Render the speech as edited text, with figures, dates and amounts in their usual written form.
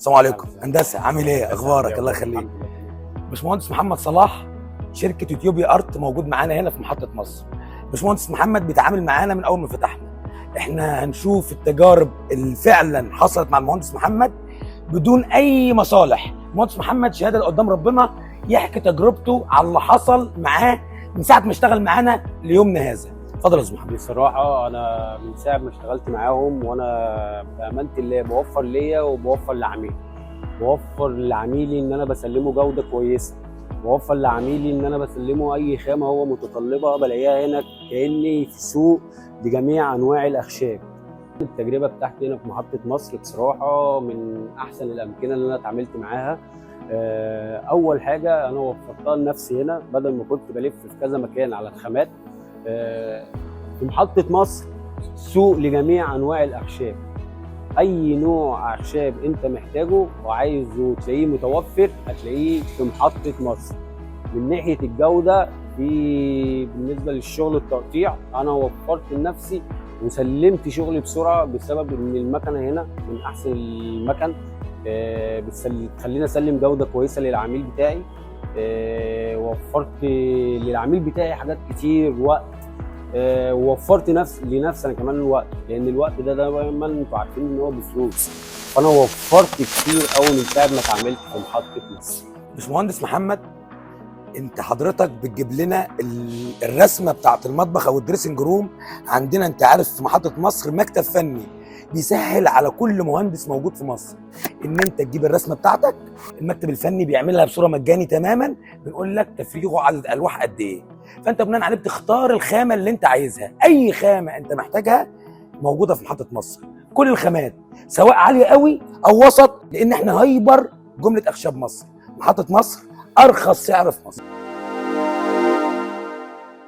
السلام عليكم هندسه، عامل ايه؟ اخبارك؟ الله يخليك. باشمهندس محمد صلاح، شركة يوتيوبيا ارت، موجود معانا هنا في محطة مصر. باشمهندس محمد بيتعامل معانا من اول ما فتحنا. احنا هنشوف التجارب اللي فعلا حصلت مع المهندس محمد بدون اي مصالح. المهندس محمد شهادة قدام ربنا، يحكي تجربته على اللي حصل معاه من ساعة ما اشتغل معانا ليومنا هذا. اتفضل يا استاذ محمد. بصراحة أنا من ساعة ما اشتغلت معاهم وأنا بأمانة الله بوفر ليا وبوفر لعميلي، بوفر لعميلي إن أنا بسلمه جودة كويسة، بوفر لعميلي إن أنا بسلمه أي خامة هو متطلبها بلاقيها هنا، كأني في سوق لجميع أنواع الأخشاب. التجربة بتاعتي هنا في محطة مصر بصراحة من أحسن الأمكنة اللي أنا اتعاملت معاها. أول حاجة أنا وفرتها لنفسي هنا، بدل ما كنت بلف في كذا مكان على الخامات، في محطة مصر سوق لجميع أنواع الأخشاب. أي نوع أخشاب أنت محتاجه وعايزه تلاقيه متوفر هتلاقيه في محطة مصر. من ناحية الجودة، في بالنسبة للشغل التقطيع، أنا وفرت لنفسي وسلمت شغلي بسرعة بسبب إن المكنة هنا من أحسن المكن، بتخليني أسلم جودة كويسة للعميل بتاعي. وفرت للعميل بتاعي حاجات كتير، وقت، ووفرت نفس لنفسي انا كمان الوقت، لان الوقت ده دايما انتوا عارفين ان هو بفلوس، فانا وفرت كتير قوي من ساعة ما اتعاملت في محطة مصر. باشمهندس محمد، انت حضرتك بتجيب لنا الرسمة بتاعت المطبخ او ال dressing room عندنا. انت عارف في محطة مصر مكتب فني بيسهل على كل مهندس موجود في مصر ان انت تجيب الرسمة بتاعتك، المكتب الفني بيعملها بصورة مجاني تماما، بنقول لك تفريغه عدد الالواح قد ايه، فانت بناء عليه بتختار الخامة اللي انت عايزها. اي خامة انت محتاجها موجودة في محطة مصر، كل الخامات سواء عالية قوي او وسط، لان احنا hyper جملة اخشاب مصر. محطة مصر، ارخص سعر في مصر.